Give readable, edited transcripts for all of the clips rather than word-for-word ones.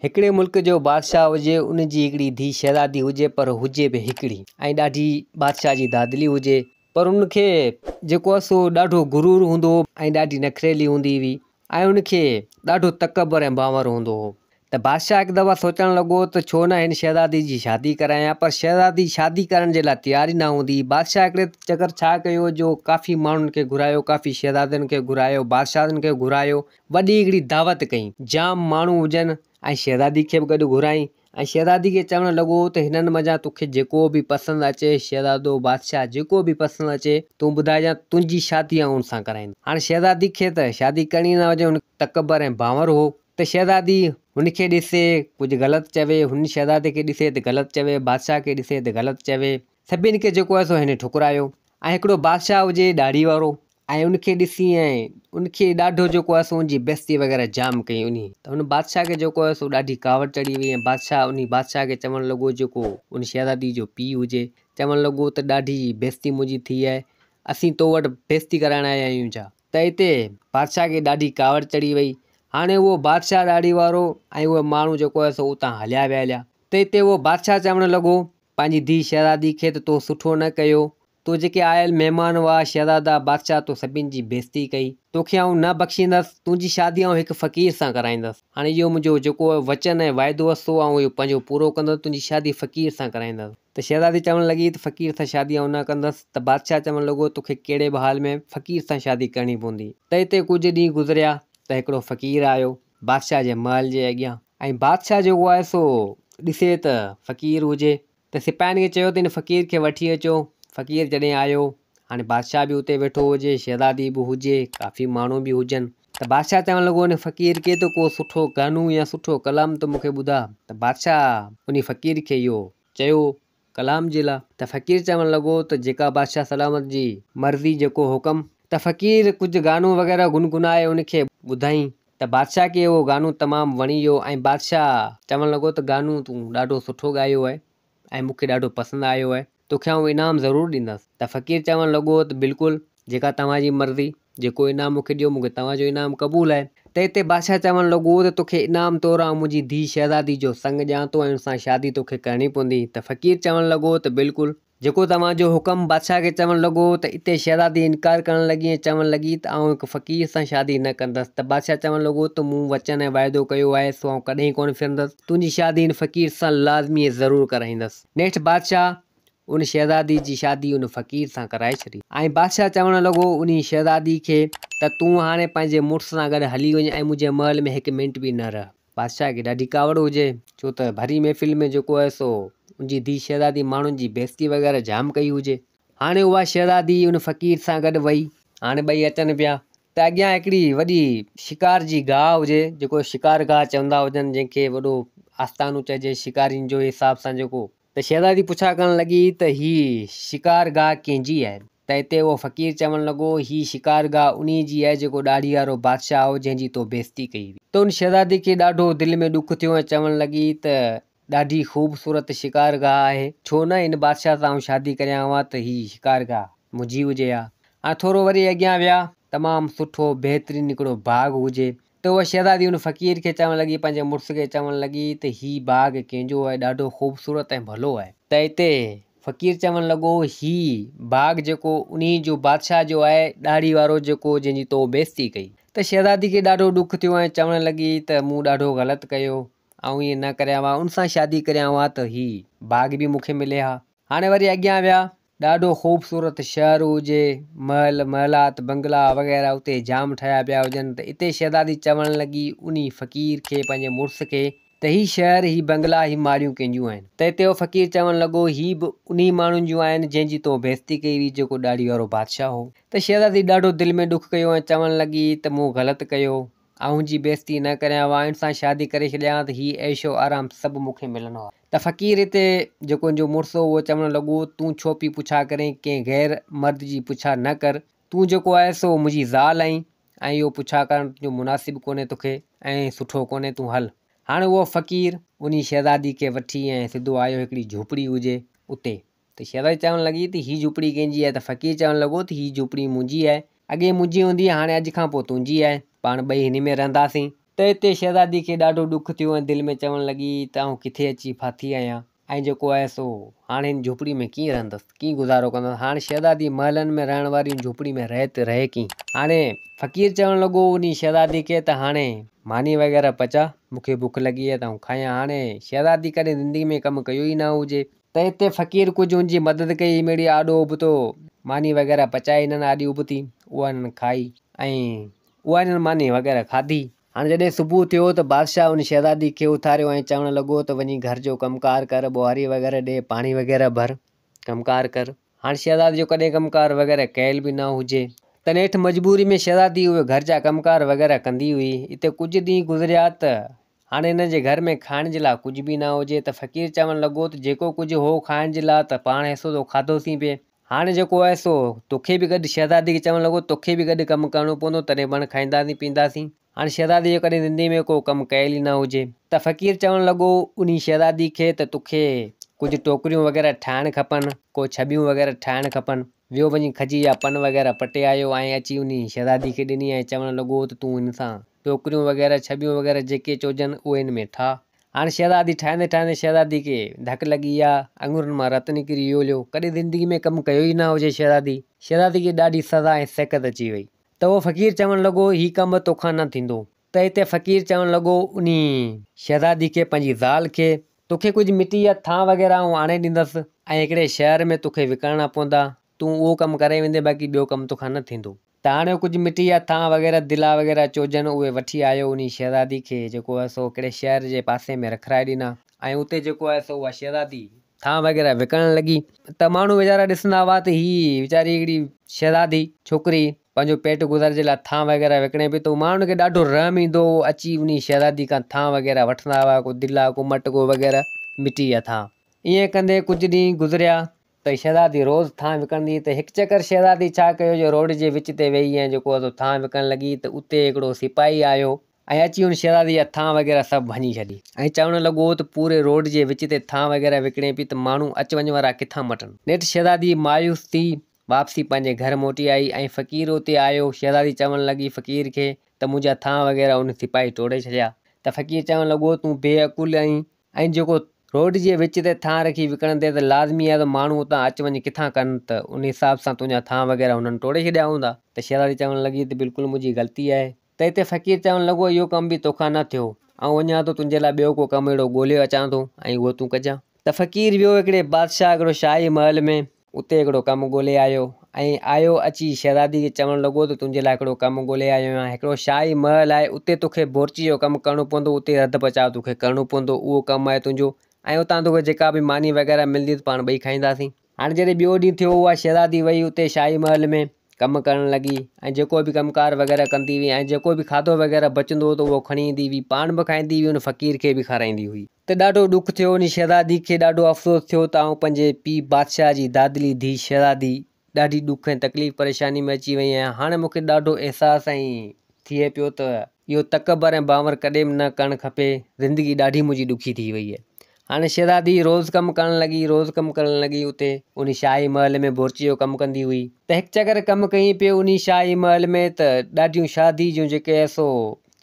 هڪڙي ملڪ جو بادشاهه هجي، ان جي هڪڙي ڌيء شهزادي هجي، پر هجي به هڪڙي ۽ ڏاڍي بادشاهه جي دادلي هجي، پر ان کي جيڪو آهي سو ڏاڍو غرور هوندو هو ۽ ڏاڍي نخريلي هوندي هئي ۽ ان کي ڏاڍو تڪبر ۽ بانور هوندو هو. ته بادشاهه هڪ دفعا سوچڻ لڳو ته ڇو نه هن شهزادي جي شادي ڪرايان، پر شهزادي شادي ڪرڻ جي لاء تيار ئي نه هوندي. بادشاهه هڪڙي چڪر ڇا ڪيو جو ڪافي ماڻهن کي گهرايو، ڪافي شهزادن کي گهرايو، بادشاهن کي گهرايو، وڏي هڪڙي دعوت ڪئي، جام ماڻهو هجن ۽ شهزادي کي به گڏ گهرائين ۽ شهزادي کي چوڻ لڳو ته هنن منجهان توکي جيڪو به پسند اچي، شهزادو، بادشاهه جيڪو به پسند اچي تون ٻڌائجان، تنهنجي شادي آئون ان سان ڪرائيندس. هاڻي شهزادي کي ته شادي ڪرڻي نه هجي، هن تڪبر ۽ بانور هو. ته شهزادي هن کي ڏسي ڪجهه غلط چوي، هن شهزادي کي ڏسي ته غلط چوي، بادشاهه کي ڏسي ته غلط چوي، سڀني کي جيڪو آهي سو هن ٺڪرايو ۽ هڪڙو بادشاهه هجي ڏاڙهي وارو ۽ ان کي ڏسي ۽ ان کي ڏاڍو جيڪو آهي سو ان جي بيستي وغيره جام ڪئي انهي ته هن بادشاهه کي جيڪو آهي سو ڏاڍي ڪاوڙ چڙهي وئي ۽ بادشاهه انهي بادشاهه کي چوڻ لڳو جيڪو ان شهزادي جو پيء هجي چوڻ لڳو ته ڏاڍي بيستي منهنجي ٿي آهي اسين تو وٽ بيستي ڪرائڻ آيا آهيون ڇا؟ ته اتي بادشاهه کي ڏاڍي ڪاوڙ چڙهي وئي. هاڻي اهو بادشاهه ڏاڙهي وارو ۽ اهي ماڻهو جيڪو آهي سو اتان هليا ويا هليا. ته اتي اهو بادشاهه چوڻ لڳو پنهنجي ڌيء شهزادي کي ته تو سٺو نه ڪيو. تو جيڪي آيل مهمان هئا، شهزادا، بادشاهه تو سڀني جي بيعزتي ڪئي. توکي آئون نه بخشيندس. تنهنجي شادي آئون هڪ فقير سان ڪرائيندس. هاڻي اهو منهنجو جيڪو وچن ۽ واعدو آهي سو آئون اهو پنهنجو پورو ڪندس. تنهنجي شادي فقير سان ڪرائيندس. ته شهزادي چوڻ لڳي ته فقير سان شادي آئون نه ڪندس ته بادشاهه چوڻ لڳو توکي ڪهڙي به حال ۾ فقير سان شادي ڪرڻي پوندي. ته اتي ڪجهه ڏينهن گذريا ته هڪڙو فقير آيو بادشاهه جي محل جي اڳيان ۽ بادشاهه جيڪو آهي سو ڏسي ته فقير هجي ته سپاهين کي چيو ته هن فقير کي وٺي اچو. فقير جڏهن آيو هاڻي بادشاهه به اتي ويٺو هجي شهزادي به هجي ڪافي ماڻهو به هجن ته بادشاهه چوڻ لڳو ان فقير کي ته ڪو سٺو گانو يا سٺو ڪلام ته مون کي ٻڌاء ته بادشاهه انهي فقير کي اهو چيو، ڪلام جي لا. ته فقير چوڻ لڳو ته جيڪا بادشاهه سلامت جي مرضي جيڪو حڪم. ته فقير ڪجهه گانو وغيره گنگنائي ان کي ٻڌائين ته بادشاهه کي اهو گانو تمام وڻي ويو ۽ بادشاهه چوڻ لڳو ته گانو تون ڏاڍو سٺو ڳايو آهي ۽ مون کي ڏاڍو پسند آيو آهي توکي آئون انعام ضرور ڏيندس. ته فقير چوڻ لڳو ته بلڪل جيڪا توهان جي مرضي، جيڪو انعام مون کي ڏيو، مون کي توهان جو انعام قبول آهي. ته اتي بادشاهه چوڻ لڳو ته توکي انعام طور آئون منهنجي ڌيء شهزادي جو سڱ ڏيان ٿو ۽ ان سان شادي توکي ڪرڻي پوندي. ته فقير چوڻ لڳو ته بلڪل. جيڪو توهان جو حڪم. بادشاهه کي چوڻ لڳو ته اتي شهزادي انڪار ڪرڻ لڳي ۽ چوڻ لڳي ته آئون هڪ فقير سان شادي نه ڪندس. ته بادشاهه چوڻ لڳو ته مون وچن ۽ واعدو ڪيو آهي سو آئون ڪڏهن ڪونه ڦرندس. تنهنجي شادي هن فقير سان لازمي ۽ ضرور ڪرائيندس. نيٺ بادشاهه ان شهزادي جي شادي ان فقير سان ڪرائي ڇڏي. ۽ بادشاهه چوڻ لڳو انهي شهزادي کي ته تون هاڻي پنهنجي مڙس سان گڏ هلي وڃ ۽ منهنجي محل ۾ هڪ منٽ به نه رهه. بادشاهه کي ڏاڍي ڪاوڙ هجي، ڇو ته ڀري محفل ۾ جيڪو آهي سو ان جي ڌيء شهزادي ماڻهن جي بيعزتي وغيره جام ڪئي هجي. هاڻي اها شهزادي ان فقير سان گڏ وئي. هاڻي ٻئي اچن پيا ته اڳيان هڪڙي وڏي شڪار جي گاهه هجي، جيڪو شڪار گاهه چوندا هجن، جنهن کي وڏو آستانو چئجي شڪارين جو حساب سان جيڪو ته شهزادي پڇا ڪرڻ لڳي ته هي شڪار گاهه ڪنهن جي آهي؟ ته اتي اهو فقير چوڻ لڳو، هي شڪار گاهه انهيء جي آهي جيڪو ڏاڙهي وارو بادشاهه هو جنهن جي تو بيعزتي ڪئي هئي. ته ان شهزادي کي ڏاڍو دل ۾ ڏک ٿيو ۽ چوڻ لڳي ته ڏاڍي خوبصورت شڪار گاهه آهي، ڇو نه هن بادشاهه سان آئون شادي ڪريان ها ته هي شڪار گاهه منهنجي هجي ها. هاڻي ٿورو وري اڳيان ويا، تمام سٺو بهترين هڪڙو باغ هجي، ته اها شهزادي ان فقير کي چوڻ لڳي، پنهنجي مڙس کي چوڻ لڳي ته هي باغ ڪنهن جو آهي، ڏاڍو خوبصورت ۽ ڀلو آهي. ته اتي فقير چوڻ لڳو، هي باغ جيڪو انهي جو بادشاهه جو آهي، ڏاڙهي وارو جيڪو جنهن جي تو بيعزتي ڪئي. ته شهزادي کي ڏاڍو ڏک ٿيو ۽ چوڻ لڳي ته مون ڏاڍو غلط ڪيو، آئون ائين نه ڪريان ها، ان سان شادي ڪريان ها ته هي باغ به مون کي ملي ها. هاڻي وري اڳيان ويا، ڏاڍو خوبصورت شهر هجي، محل، محلات، بنگلا وغيره اتي جام ٺهيا پيا هجن ته اتي شهزادي چوڻ لڳي انهي فقير کي پنهنجي مڙس کي ته هي شهر، هي بنگلا، هي ماڙيون ڪنهن جون آهن؟ ته اتي اهو فقير چوڻ لڳو هي به انهي ماڻهن جون آهن جنهن جي تو بيعزتي ڪئي هئي جيڪو ڏاڙهي وارو بادشاهه هو. ته شهزادي ڏاڍو دل ۾ ڏک ڪيو ۽ چوڻ لڳي ته مون غلط ڪيو، آئون جي بيعزتي نه ڪريان ها، ان سان شادي ڪري ڇڏيان ها ته هي عيش و آرام سڀ مون کي ملن ها. ته فقير اتي جيڪو ان جو مڙس هو اهو چوڻ لڳو، تون ڇو پئي پڇا ڪرين، ڪنهن غير مرد جي پڇا نه ڪر، تون جيڪو آهي سو منهنجي زال آهين ۽ اهو پڇا ڪرڻ تنهنجو مناسب ڪونهي توکي ۽ سٺو ڪونهي، تون هل. هاڻي اهو فقير انهي شهزادي کي وٺي ۽ سڌو آيو هڪڙي جهوپڙي هجي اتي. ته شهزادي چوڻ لڳي ته هي جهوپڙي ڪنهن جي آهي؟ ته فقير چوڻ لڳو ته هي جهوپڙي منهنجي آهي، اڳي منهنجي هوندي هئي هاڻي اڄ کان پوء تنهنجي آهي، پاڻ ٻئي هن ۾ رهنداسين. ته اتي شهزادي کي ڏاڍو ڏک ٿيو ۽ دل ۾ چوڻ لڳي ته آئون ڪٿي اچي ڦاٿي آهيان ۽ جيڪو آهي سو هاڻ هن جهوپڙي ۾ ڪيئن رهندس، ڪيئن گذارو ڪندس. هاڻ شهزادي محلن ۾ رهڻ واري هن جهوپڙي ۾ رهي ته رهي ڪيئن. هاڻي فقير چوڻ لڳو انهي شهزادي کي ته هاڻي ماني وغيره پچاء، مون کي بک لڳي آهي ته آئون کايان. هاڻي شهزادي ڪڏهن زندگي ۾ ڪم ڪيو ئي نه هجي. ته اتي فقير ڪجهه ان جي مدد ڪئي، ميڙي آڏو ابتو ماني وغيره پچائي هنن آڏي ابتي، اها هنن کائي ۽ اها هنن ماني وغيره کاڌي. هاڻي جڏهن صبح ٿيو ته بادشاهه ان شهزادي کي اٿاريو ۽ چوڻ لڳو ته وڃي گهر جو ڪم ڪار ڪر، ٻهاري وغيره ڏي، پاڻي وغيره ڀر، ڪم ڪار ڪر. هاڻي شهزادي جو ڪڏهن ڪم ڪار وغيره ڪيل به نه هجي ته نيٺ مجبوري ۾ شهزادي اهي گهر جا ڪم ڪار وغيره ڪندي هئي. اتي ڪجهه ڏينهن گذريا ته هاڻي هنن جي گهر ۾ کائڻ جي لاء ڪجهه به نه هجي ته فقير چوڻ لڳو ته جيڪو ڪجهه هو کائڻ جي لاء ته پاڻ حصو تو کاڌوسين پئي، هاڻي جيڪو آهي سو توکي به گڏ شهزادي کي چوڻ لڳو توکي به گڏ ڪم ڪرڻو پوندو تڏهن پاڻ کائينداسين پيئنداسين. هاڻي شهزادي جو ڪڏهن زندگي ۾ ڪو ڪم ڪيل ئي نه هجي ته فقير چوڻ لڳو انهي شهزادي کي ته توکي ڪجهه ٽوڪريون وغيره ٺاهڻ کپن، ڪو ڇٻيون وغيره ٺاهڻ کپن. ويو وڃي کجي جا پن وغيره پٽي آيو ۽ اچي انهي شهزادي کي ڏني ۽ چوڻ لڳو ته تون هن سان ٽوڪريون وغيره ڇٻيون وغيره جيڪي چوجن اهي هن ۾ ٺاهه. هاڻ شهزادي ٺاهيندي ٺاهيندي شهزادي کي ڌڪ لڳي ويا، اڱرن مان رت نڪري ويو هليو. ڪڏهن زندگي ۾ ڪم ڪيو ئي نه هجي شهزادي. شهزادي کي ڏاڍي سزا ۽ سيکت اچي وئي. ته اهو فقير چوڻ لڳو هي ڪم توکان نه ٿيندو. ته هتي فقير چوڻ لڳو انهي شهزادي کي پنهنجي زال کي، توکي ڪجهه مٽي يا ٿانء وغيره آئون آڻي ڏيندس ۽ هڪڙي شهر ۾ توکي وڪڻڻا پوندا، تون اهو ڪم ڪري ويندين باقي ٻيو ڪم توکان نه ٿيندو. ته هاڻي هو ڪجهه مٽي يا ٿانء وغيره دلا وغيره چوجن اهي وٺي آيو انهي شهزادي کي جيڪو آهي سو هڪڙي شهر جي پاسي ۾ رکرائي ڏنا ۽ اتي جيڪو آهي سو اها شهزادي ٿانء وغيره وڪڻڻ لڳي ته ماڻهو ويچارا ڏسندا هئا ته هي ويچاري هڪڙي شهزادي ڇوڪري پنهنجو پيٽ گذر جي لاء ٿانء وغيره وڪڻي پئي ته ماڻهن کي ڏاڍو رحم ايندو هو اچي انهي شهزادي کان ٿانء وغيره وٺندا هئا ڪو دلا ڪو مٽڪو وغيره مٽي جا ٿانء ائين ڪندي ڪجهه ڏينهن گذريا ته شهزادي روز ٿانء وڪڻندي ته هڪ چڪر شهزادي ڇا ڪيو جو روڊ جي وچ تي ويهي ۽ جيڪو سو ٿانء وڪڻڻ لڳي ته اتي هڪڙو سپاهي آيو ۽ اچي هن شهزادي جا ٿانء وغيره سڀ ڀڃي ڇڏي ۽ چوڻ لڳو ته پوري روڊ جي وچ تي ٿانء وغيره وڪڻي پئي ته ماڻهو اچ وڃ وارا ڪٿان مٽن. نيٺ شهزادي مايوس ٿي واپسي پنهنجي گهر موٽي آئي ۽ فقير اتي آيو. شهزادي چوڻ لڳي فقير کي ته منهنجا ٿانء وغيره ان سپاهي ٽوڙي ڇڏيا ته فقير چوڻ لڳو تون بي عقل آهين ۽ جيڪو روڊ جي وچ تي ٿانء رکي وڪڻندين ته لازمي آهي ته ماڻهو اتان اچ وڃ ڪٿان ڪن ته ان حساب سان تنهنجا ٿانء وغيره هنن ٽوڙي ڇڏيا هوندا ته شهزادي چوڻ لڳي ته بلڪل منهنجي غلطي آهي ته هتي فقير چوڻ لڳو اهو ڪم به توکان نه ٿيو آئون وڃان ٿو تنهنجي لاء ٻيو ڪو ڪم اهڙو ڳوليو اچان ٿو ۽ اهو تون ڪجان ته فقير ويو هڪڙي بادشاهه هڪڙو شاهي محل ۾ اتي هڪڙو ڪم ڳولي آيو ۽ آيو اچي شهزادي کي چوڻ لڳو ته تنهنجي لاء هڪڙو ڪم ڳولي آيو آهيان. هڪڙو شاهي محل آهي، اتي توکي بورچي جو ڪم ڪرڻو پوندو، اتي رڌ پچاء توکي ڪرڻو پوندو، اهو ڪم آهي تنهنجو ۽ اتان توکي جيڪا به ماني وغيره ملندي ته پاڻ ٻئي کائينداسين. هاڻي جڏهن ٻيو ڏينهن ٿيو، اها شهزادي وئي اتي شاهي محل ۾ ڪم ڪرڻ لڳي ۽ جيڪو به ڪم ڪار وغيره ڪندي هئي ۽ جيڪو به کاڌو وغيره بچندو هو ته اهو کڻي ايندي هئي، پاڻ به کائيندي هئي، ان فقير کي به کارائيندي هئي. ته ڏاڍو ڏک ٿيو انهي شهزادي کي ڏاڍو افسوس ٿيو ته آئون پنهنجي پيء بادشاهه جي دادلي ڌيء شهزادي ڏاڍي ڏک ۽ تڪليف پريشاني ۾ اچي وئي آهيان هاڻي مون کي ڏاڍو احساس ۽ ٿئي پيو ته اهو تڪبر ۽ بانور ڪڏهن به نه ڪرڻ کپي زندگي ڏاڍي منهنجي ڏکي ٿي وئي آهي هاڻي شهزادي روز ڪم ڪرڻ لڳي روز ڪم ڪرڻ لڳي اتي انهي شاهي محل ۾ بورچي جو ڪم ڪندي هئي ته هڪ چڪر ڪم ڪيائين پيو انهي شاهي محل ۾ ته ڏاڍيون شادي جون جيڪي سو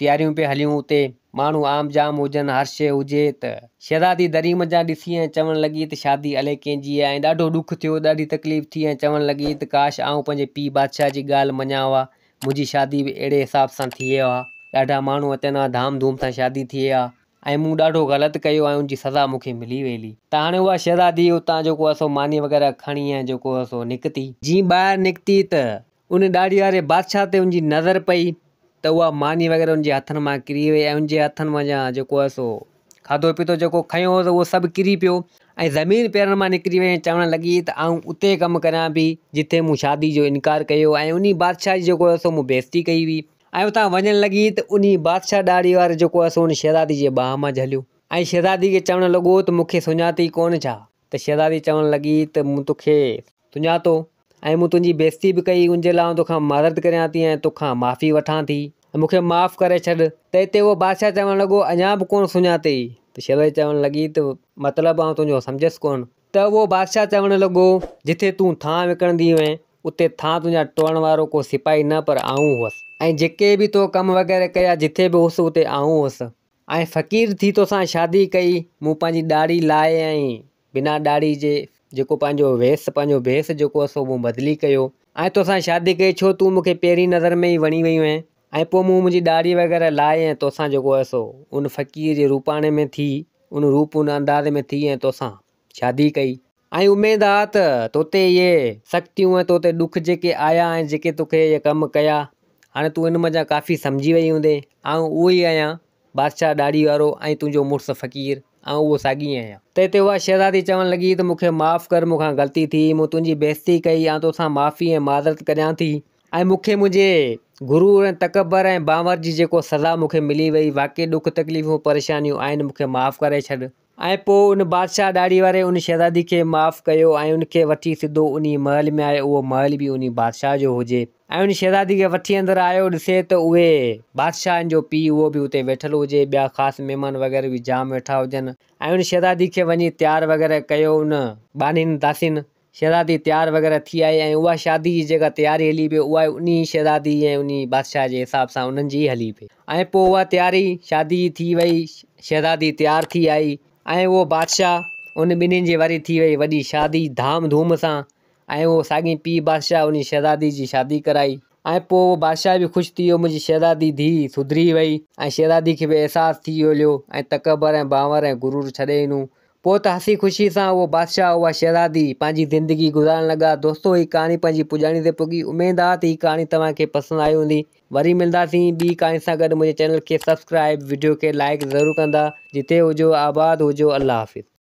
تياريون پئي هليون اتي ماڻهو عام جام هجن هر شيء هجي ته شهزادي دري منجهان ڏسي ۽ چوڻ لڳي ته شادي الائي ڪنهن جي آهي ۽ ڏاڍو ڏک ٿيو ڏاڍي تڪليف ٿي ۽ چوڻ لڳي ته ڪاش آئون پنهنجي پيء بادشاهه جي ڳالهه مڃان ها منهنجي شادي به اهڙي حساب سان ٿئي ها ڏاڍا ماڻهو اچن ها ڌام ڌوم سان شادي ٿئي ها ۽ مون ڏاڍو غلط ڪيو ۽ ان جي سزا مون کي ملي ويلي ته هاڻي اها شهزادي اتان جيڪو آهي سو ماني وغيره کڻي ۽ جيڪو آهي سو نڪتي. جيئن ٻاهر نڪتي ته ان ڏاڙهي واري بادشاهه تي ان جي نظر پئي ته اها ماني وغيره ان جي هٿن مان ڪري وئي ۽ ان جي هٿن منجهان جيڪو آهي سو کاڌو پيتو جيڪو کنيو هو اهو سڀ ڪري پيو ۽ زمين پيرن مان نڪري وئي ۽ چوڻ لڳي ته آئون اتي ڪم ڪريان پئي جتي مون شادي جو انڪار ڪيو ۽ انهي بادشاهه جي جيڪو آهي سو مون بيعزتي ڪئي هئي ۽ اتان وڃڻ لڳي ته انهي بادشاهه ڏاڙهي واري جيڪو آهي سو ان شهزادي جي ٻانهن مان جهليو ۽ شهزادي کي چوڻ لڳو ته مون کي سڃاتئي ڪونه ڇا؟ ته شهزادي چوڻ لڳي ته مون توکي سڃاتو ۽ مون تنهنجي بيعزتي به ڪئي، ان جي لاء آئون توکان معذرت ڪريان ٿي ۽ توکان معافي وٺان ٿي ۽ مون کي معاف ڪري ڇڏ. ته اتي اهو بادشاهه چوڻ لڳو، اڃا به ڪونه سڃاتئي؟ ته شهزادي چوڻ لڳي ته مطلب آئون تنهنجو سمجهيس ڪونه. ته اهو بادشاهه چوڻ لڳو، جٿي تون ٿانء وڪڻندي هئين، اتي ٿان تنهنجا ٽوڙڻ وارو ڪو سپاهي نه پر آئون هئس. ۽ جيڪي به تو ڪم وغيره ڪيا جٿي به هئس اتي آئون هئس. ۽ فقير ٿي توسان شادي ڪئي، مون پنهنجي ڏاڙهي لاهي ۽ بنا ڏاڙهي جي جيڪو پنهنجو ويس پنهنجو ڀيس جيڪو هئس سو مون بدلي ڪيو ۽ توسان شادي ڪئي ڇو تون مون کي پهرين نظر ۾ ئي وڻي وئي هئين ۽ پوء مون منهنجي ڏاڙهي وغيره لاهي ۽ توسان جيڪو هئس سو ان فقير جي روپاڻي ۾ ٿي ان روپ ان انداز ۾ ٿي ۽ توسان شادي ڪئي. ۽ اميد آ ته توتي اهي سختيون ۽ توتي ڏک جيڪي آيا ۽ جيڪي توکي اهي ڪم ڪيا، هاڻي تون ان منجهان ڪافي سمجهي وئي هوندين. آئون اهو ئي آهيان، بادشاهه ڏاڙهي وارو ۽ تنهنجو مڙس فقير، آئون اهو ساڳي ئي آهيان. تنهن تي اها شهزادي چوڻ لڳي ته مون کي معاف ڪر، مون کان غلطي ٿي، مون تنهنجي بيعزتي ڪئي، آئون توسان معافي ۽ معذرت ڪريان ٿي ۽ مون کي منهنجي غرور ۽ تڪبر ۽ بانور جي جيڪو سزا مون کي ملي وئي، واقعي ڏک تڪليفون پريشانيون آهن، مون کي معاف ڪري ڇڏ. ۽ پوء ان بادشاهه ڏاڙهي واري ان شهزادي کي معاف ڪيو ۽ ان کي وٺي سڌو انهي محل ۾ آيو اهو محل به انهي بادشاهه جو هجي ۽ ان شهزادي کي وٺي اندر آيو ڏسي ته اهي بادشاهن جو پيء اهو به اتي ويٺل هجي ٻيا خاص مهمان وغيره به جام ويٺا هجن ۽ ان شهزادي کي وڃي تيار وغيره ڪيو ان ٻانهين داسين شهزادي تيار وغيره ٿي آئي ۽ اها شادي جي جيڪا تياري هلي پئي اها انهي شهزادي ۽ انهي بادشاهه جي حساب سان انهن جي ئي هلي پئي ۽ پوء اها تياري شادي جي ٿي وئي شهزادي تيار ٿي آئي ۽ اهو بادشاهه ان ٻنهين جي وري ٿي وئي وڏي شادي ڌام ڌوم سان ۽ اهو ساڳي پيء بادشاهه انهي شهزادي جي شادي ڪرائي ۽ پوء اهو بادشاهه به خوش ٿي ويو منهنجي شهزادي ڌيء سڌري وئي ۽ شهزادي کي به احساس ٿي ويو هليو ۽ تڪبر ۽ بانور ۽ غرور ڇڏي ڏنو پوء ته هسي خوشي سان اهو بادشاهه اها شهزادي پنهنجي زندگي گذارڻ لڳا. دوستو هي ڪهاڻي پنهنجي پڄاڻي تي پڳي اميد آ ته هي ڪهاڻي توهان کي پسند آئي هوندي. وري ملنداسين ٻي ڪهاڻي سان گڏ منهنجي چينل کي سبسڪرائب وڊيو کي لائيڪ ضرور ڪندا جتي هجو آباد هجو الله حافظ.